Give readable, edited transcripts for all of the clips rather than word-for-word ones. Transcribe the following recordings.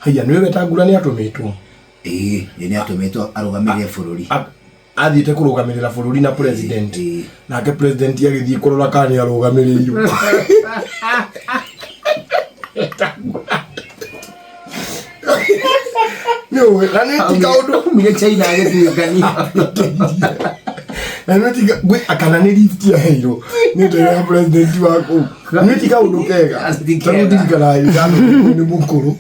Haiya, nĩwe Wetangula nĩ atũmĩtwo? Ĩĩ, nĩ atũmĩtwo arũgamĩrĩre bũrũri. Athiĩte kũrũgamĩrĩra bũrũri na president. Nake president agĩthiĩ kũrora kana nĩ arũgamĩrĩirwo. Nĩũĩ, na nĩ ti kaũndũ. Aumire China agĩtuĩkania. Na nĩ ti kana nĩ lift aheirwo nĩ ndege ya president wa kũu. Nĩ ti kaũndũ kega. Ti kega. Tondũ ndirikanaga hĩndĩ nĩ mũkũrũ.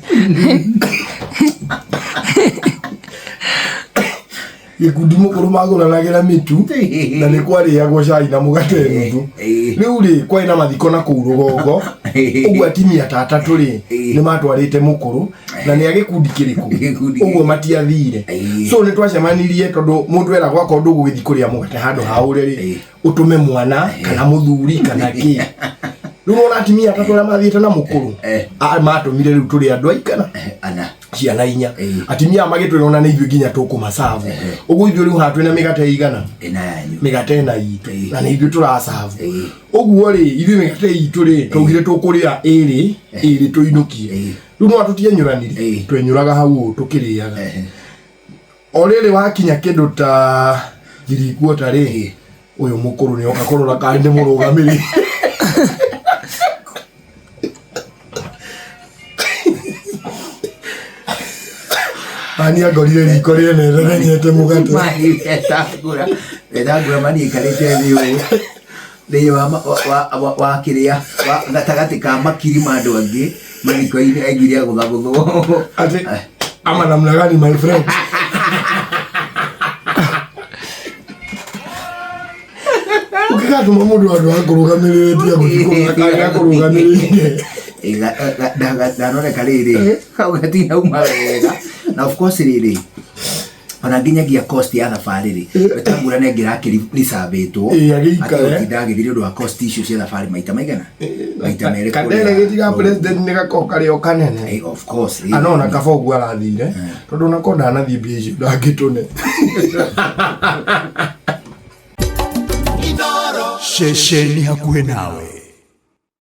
Gĩkundi mũkũrũ magũranagĩra mĩtu na nĩ kwarĩagwo cai na mũgate nuthu. Rĩu rĩ, kwarĩ na mathiko na kũu rũgongo ũguo, atimia ta atatũ rĩ, nĩ matwarĩte mũkũrũ na nĩ a gĩkundi kĩrĩkũ. Gĩkundi. Ũguo matiathire. So nĩ twacemanirie, tondũ mũndũ eragwo akorwo ndũgũgĩthiĩ kũrĩa mũgate handũ ha ũrĩ rĩ, ũtũme mwana kana mũthuri kana kĩ. Rĩu wona atimia atatũ arĩa mathiĩte na mũkũrũ matũmire rĩu tũrĩ andũ aikana? Ana. Ciana inya. Atimia aya magĩtwĩra ona nĩ ithuĩ nginya tũkũmacabu. Ũguo ithuĩ rĩu haha twĩna mĩgate igana. Ĩna yanyu. Mĩgate ĩna itũ na nĩ ithuĩ tũracabu. Ũguo rĩ, ithuĩ mĩgate itũ rĩ, twaugire tũkũrĩa ĩrĩ ĩrĩ tũinũkie. Rĩu no tũtienyũranire. Twenyũraga hau ũũ tũkĩrĩaga. O rĩrĩ wakinya kĩndũ ta 3/4 rĩ, ũyũ mũkũrũ nĩ oka kũrora karĩ nĩ mũrũgamĩrĩri. Ani angorire riko rĩene rerenyete mũgate. Mani Wetangula, Wetangula mani aikarĩte thĩ ũũ thĩinĩ wa wa kĩrĩa wa gatagatĩ ka makiri ma andũ angĩ mathiko-inĩ, aiguire agũthagũthwo. Ati ama namna gani, my friend? Ũngĩgatũma mũndũ handũ ha kũrũgamĩrĩra tiga gũthiĩ kũrora kana akũrũgamĩrĩire. Ndanoneka rĩrĩ kau gatinauma wega, na of course rĩrĩ ona nginyagia cost ya thabarĩ rĩ, Wetangula nĩ angĩrakĩricabĩtwo. Ĩĩ, agĩikare. Ategũtinda agĩthiĩ nĩ ũndũ wa cost icio cia thabarĩ maita maigana maita merĩ. Kandere kũrĩa gĩtiga president nĩ gakoragwo karĩ o kanene. Of course. Anona kaba ũguo arathire, tondũ onako ndanathiĩ mbia icio ndangĩtũne. Ceceni hakuhĩ nawe.